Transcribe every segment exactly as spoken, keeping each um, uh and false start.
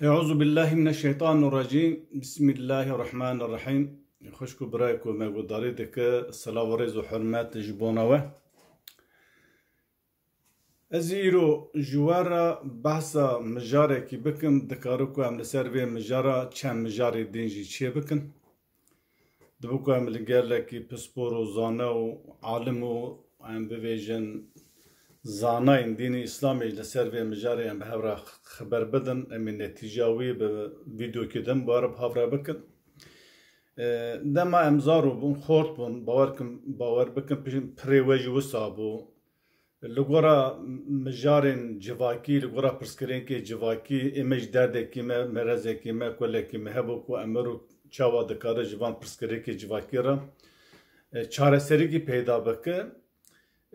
Euzu billahi mineşşeytanirracîm. Bismillahirrahmanirrahîm. Xwişk û birayê ku me guhdarî dike, silav û rêz û hurmet ji bona we. Ez îro ji we re behsa mijarekî bikim, dikare ku em li ser vê mijara çend mijarê din jî çêbikin. Dibe ku em li gelekî pispor û zane û alim û em bivêjin zanayên dînê Îslamê li ser vê mijarê em bi hev re xeber bidin, em ê netîca wî bi vîdeokî din bi we re bi hev re bikin. E, dema em zaro bûn, xort bûn, bawer kim, bawer bikin, pir-, pirê we jî wisa bû. Li gora mijarên civakî, li gora pirsgirêkê civakî, ê me ji derdekî me, merezekî me, kulekî me hebû ku em mirov çawa dikare ji van pirsgirêkê civakî re, e, çareserîkî peyda bike.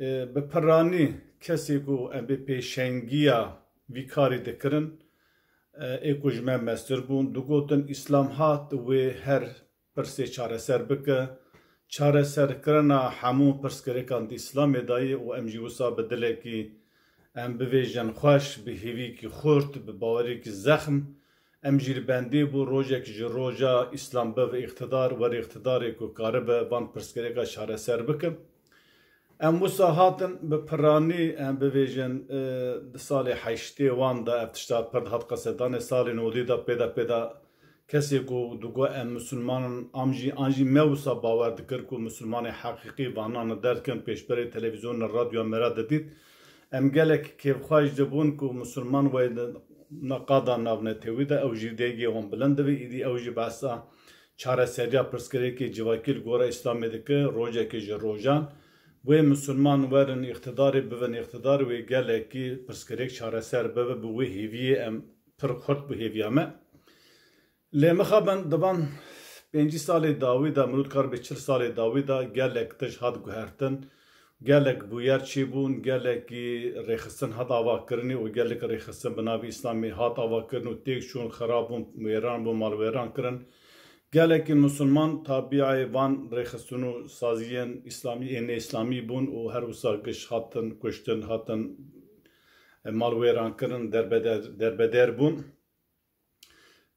E, bi piranî kesê ku em bê pêşengiya vî karî dikirin, e, ê ku ji me mestir bûn, digotin, Îslam hat wê her pirsê çareser bike. Çareserkirina hemû pirsgirêkan di Îslamê de ye û em jî wisa bi dilekî, em bivêjin, xweş, bi hêviyekî xurt, bi baweriyekî zexm, em jî li bendê bû rojek ji roja Îslam bive îqtidar, were îqtidarê ku karibe van pirsgirêka çareser bike. Em wisa hatin bi piranî, em bivêjin, e, di salê heştê wan de ev tişta pir dihat qesedanê, salên nodî de pêda pêda kesê ku digot em misilman in, am jî, an jî me wisa bawer dikir ku misilmanê heqîqî vana ne derdikin, pêşberê televîzyonê, radyoya me re didît. Em gelek kêfxweş dibûn ku misilman wê ne qada navnetewî de, ew jî dengê wan bilind dibe, îdî ew jî behsa çareseriya pirsgirêkê civakî li gora Îslamê dike, rojekê ji rojan wê misilman werin îqtidarê, bibin îqtidar, wê gelekî pirsgirêk çareser bibe, bi wê hêviyê em pir xurt bû hêviya me. Lê mixabin di van pêncî salê dawî de, mirov dikar bê çil salê dawî de gelek tişt hat guhertin, gelek bûyer çêbûn, gelekî rêxistin hat avakirinê û gelek rêxistin bi navê Îslamê hat avakirin û têk çûn, xirab bûn, wêran bûn, malwêran kirin. Gelekî misilman tabîayê van rêxistin û saziyên Îslamî ên nêîslamî bûn û her wisa giş hatin kuştin, hatin, e, malwêran kirin, derbeder, derbeder bûn.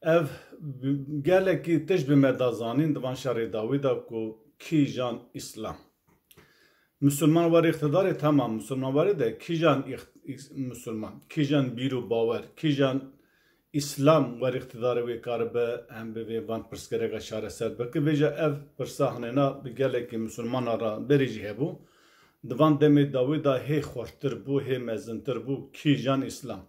Ev bi-, gelekî tişt bi me da zanîn di van şerê dawî de ku kîjan Îslam. Misilman were îqtidarê, temam, misilman were de kîjan îx-, îx-, misilman, kîjan bîr û bawer, kîjan Îslam were îqtidarê wê karibe em bi vê van pirsgirêka çareser bike. Vêca ev pirsa hinêna bi gelekî misilmana re berê jî hebû. Di van demê dawî de hê xurttir bû, hê mezintir bû, kîjan Îslam?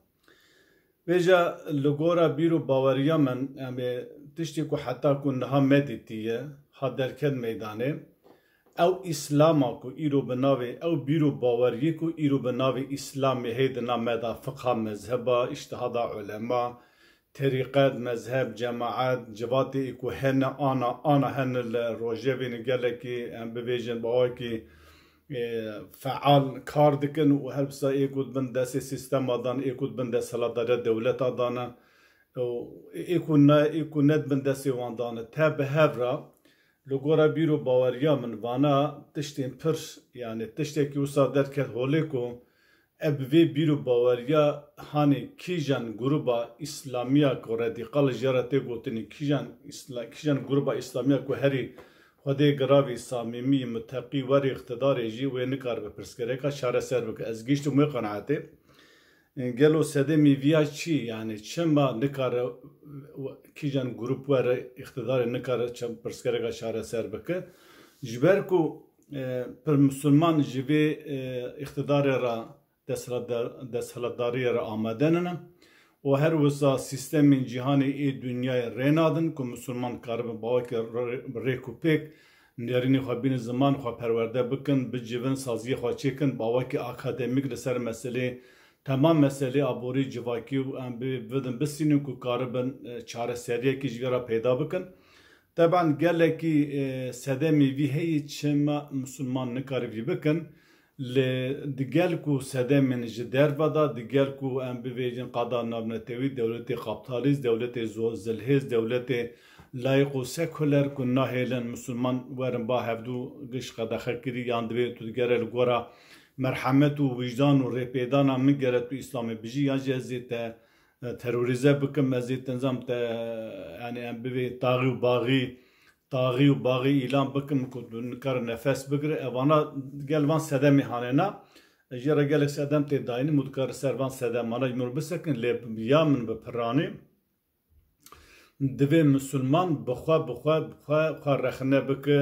Vêca li gora bîr û baweriya min, em ê tiştê ku heta ku niha me dîtiye, ha derket meydanê, ew Îslama ku îro bi navê, ew bîr û baweriyê ku îro bi navê Îslamê heye di nav me de, fiqha, mezheba, îctihada ulema, terîqet, mezheb, cemaet, civatê ku hene ana, ana hene li rojevê ne gelekî, em bivêjin, bi awakî, e, feal kar dikin û her wisa ê ku di bin destê sîstema dan, ê ku di bin desthilatdariya dewleta dane û ê ku ne, ê ku ne di bin destê wan dane. Te bi hev re, li gora bîr û baweriya min, vana tiştên pir, yani tiştekî wisa derket holê ku ev bi vê bîr û baweriya hanê kîjan gruba îslamiya ku redîqal ji ya re tê gotinî, kîjan îsla-, kîjan gruba îslamiya ku herî Xwedê giravî, samîmî, muteqî, werî îqtidarê jî wê nikaribe pirsgirêka çareser bike. Ez gihîştim wê qenaetê. Gelo sedemê viya çi? Yani çima nikare kîjan grup were îqtidarê nikare çem-, pirsgirêka çareser bike? Ji ber ku, e, pir misilman ji vê, e, îqtidarê re desthilatdar-, desthilatdariyê re amade nine û her wisa sîstemên cîhanê ê dinyayê rê nadin ku misilman karibin bawekî rê-, rêk û pêk nêrînê xwe bînin ziman, xwe perwerde bikin, bicivin, saziyê xwe çêkin, bawekî akademîk li ser meselê, temam meselê aborî civakî û em bi-, bidin bisînin ku karibin, e, çareseriyekî ji vê re peyda bikin. Teban gelekî, e, sedemê vî heye çima misilman nikare vî bikin. Lê di gel ku sedemên ji derve de, di gel ku em bivêjin qada navnetewî, dewletê kaptalîst, dewletê zo-, zilhêz, dewletê layîq û sekuler ku nahêlin misilman werin ba hevdû giş qedexe kirî, yan divê tu digere li gora merhemet û wijdan û rêpêdana min gere tu Îslamê bijî, yan jî ez ê te e, terorîze bikim, ez ê tenzam te, yani em bivê taxî û baxî, taxî û baxî îlan bikim ku tu nikare nefes bigire. Evana gel van sedemê hanêna. Ji ra gelek sedem tê dayînim û dikare ser van sedemana ji min bisekin, lê ya min bi piranî. Divê misilman bi xwe, bi xwe, bi xwe, xwe rexne bike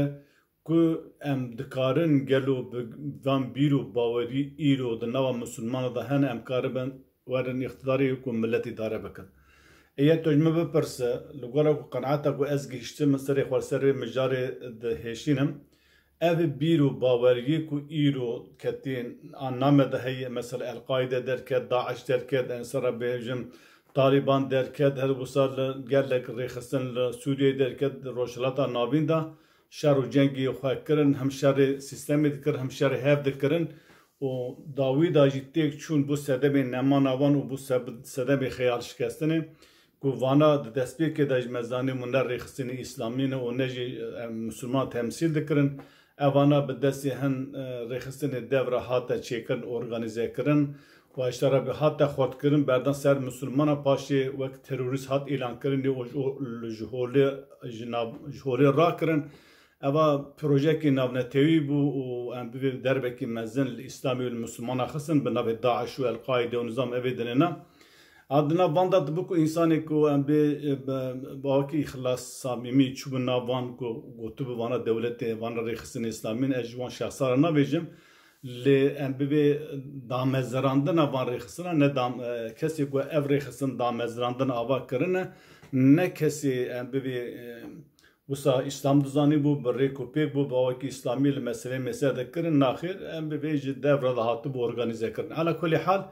ku em dikarin gelo bi van bîr û bawerî îro di nava misilmana de hene, em karibin werin îqtidarê ku milet îdare bikin. Ê ye tu ji min bipirse, li gora ku qenaeta ku ez gihiştim, min serê xwe li ser vê mijarê dihêşînim. Ev bîr û baweriyê ku îro ketî a name de heye, mesela El-Qaîde derket, DAIŞ derket, em ser re bêjim Talîban derket, her wisa li gelek rêxistin li Sûriyeyê derket, Rojhilata Navîn de şer û cengê xwe kirin, hem şerê sîstemê dikirin, hem şerê hev dikirin û dawî de jî têk çûn bû sedemê nemana wan û bû seb-, sedemê xeyal şikestinê. Ku vana di destpêkê de ji me zanî û ne rêxistinê îslamî ne û ne jî, em, misilman temsîl dikirin. Evana bi destê hin, e, rêxistinê dev re hate çêkirin, organîzekirin û ji te re bi hate xurtkirin, berdan ser misilmana, paşê wek terorîst hat îlankirinê û ji, ji holê, ji nav-, ji holê rakirin. Eva projeyekî navnetewî bû û em bivê derbekî mezin li Îslamê û li Misilmana xistin bi navê DAIŞ û El-Qaîde û nizam evê dinêna. A di nav van de dibû ku însanê ku em bê, bi, bi awakî îxlas samîmî çûbû nav van ku gotibû vana dewletê, vana rêxistinê Îslamî ne, ez ji wan şexsan re navêjim. Lê em bivê damezirandina van rêxistina, ne dam-, e, kesê ku ev rêxistin damezirandin ava kirine, ne kesê em bivê, e, Wisa Îslam dizanîbû, bi rêk û pêk bû, bi awakî Îslamî li meseleyê mêze dikirin, naxêr, em bi vê ji dev re dihatibû organîze kirin. Ala kulî hal,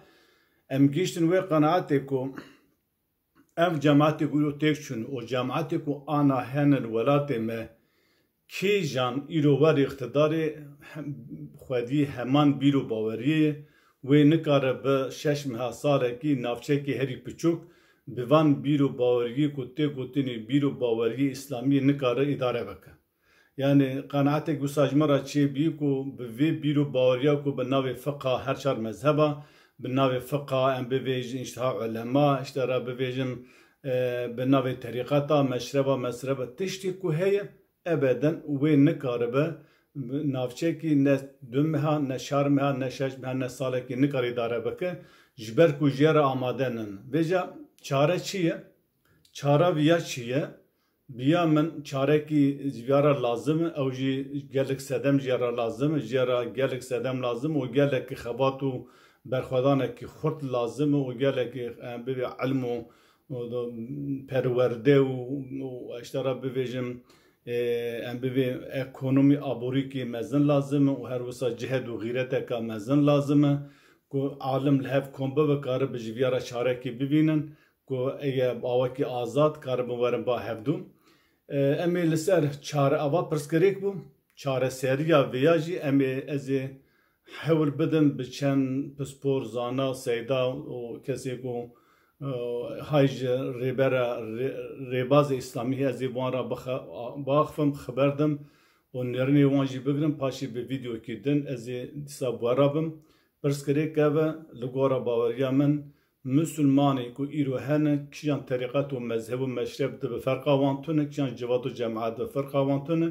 em gihîştin wê qenaetê ku ev cemaetê ku îro têk çûn û cemaetê ku ana hene li welatê me, kîjan îro wer îqtidarê hem, xwedî heman bîr û baweriyê ye, wê nikare bi şeş meha salekî navçeyekî herî piçûk bi van bîr û baweriyê ku tê gotinê bîr û baweriyê îslamiyê nikare îdare bike. Yani qenaetek wisa ji min re çêbî ku bi vê bîr û baweriya ku bi navê fiqha her çar mezheba, bi navê fiqha em bivêjin îşte ha ulema, îşte re bivêjin, e, bi navê terîqeta, meşreba, mesreba, tiştê ku heye, ebeden wê nikaribe navçekî ne du meha, ne çar meha, ne şeş meha, ne salekî nikare îdare bike, ji ber ku jê re amade nin. Vêca çare çi ye? Çara viya çi ye? Biya min çarekî ji viya re lazim e, ew jî gelek sedem ji re lazim e, ji re gelek sedem lazim û gelekî xebat û berxwedanekî xurt lazim e û gelekî, e, bibê ilm û û do-, perwerde û, û işte re bivêjim, e, em bivê ekonomî aborîkî mezin lazim e û her wisa cihed û xîreteka mezin lazim e ku alim li hev kom bibe, karibe ji viya re çarekî bivînin ku ege awekî azad karibin werin ba hevdû. E, em ê li ser çare ava pirsgirêk bû, çareseriya vêya jî em ê ez ê hewl bidim bi çend pispor, zana, seyda û kesê ku, e, hay ji rêbera rê-, rêbazê îslamî heye, ez ê wan re bixe-, biaxifim, xiber dim û nêrînê wan jî bigrim, paşê bi vîdeokî din ez ê dîsa bi we re bim. Pirsgirêk ev e, li gora baweriya min, Misilmanê ku îro hene, kîjan terîqet û mezheb û meşreb de bi ferqa wan tune, kîjan civat û cemaet de bi ferqa wan tune,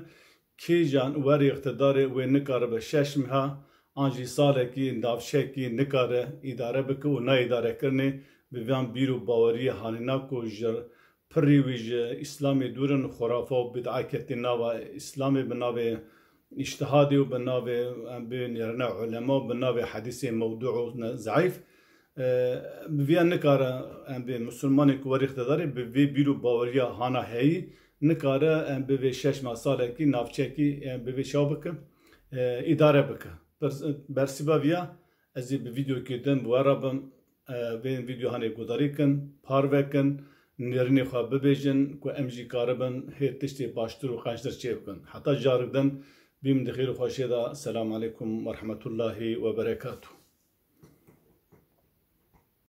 kîjan werê îqtidarê wê nikaribe şeş meha, an jî salekî, navçekî nikare îdare bike û na îdarekirinê bi van bîr û baweriyê hanîna ku ji pirî wî ji Îslamê dûr in, xurafa û bid'a ketî nava Îslamê bi navê îctihadê û bi navê, em bê nêrine ulema û bi navê hedîsê mewdû û ne-, zeîf. E, bi viya nikare, em bê misilmanê ku werî îqtidarê bi vê bîr û baweriya hana heyî, nikare, em bi vê şeş meh salekî navçekî, em bi vê çaw bike, e, îdare bike. Pers-, bersîva viya ez ê bi vîdeokê din bi we re bim. E, vê vîdeo hanê guhdarî kin, parve kin, nêrînê xwe bibêjin ku em jî karibin hê tiştê baştir û qençtir çê bikin. Heta carik din, bîm di xêr û xweşiyê de. Selamu aleykum we rahmetullahî we berekatuh.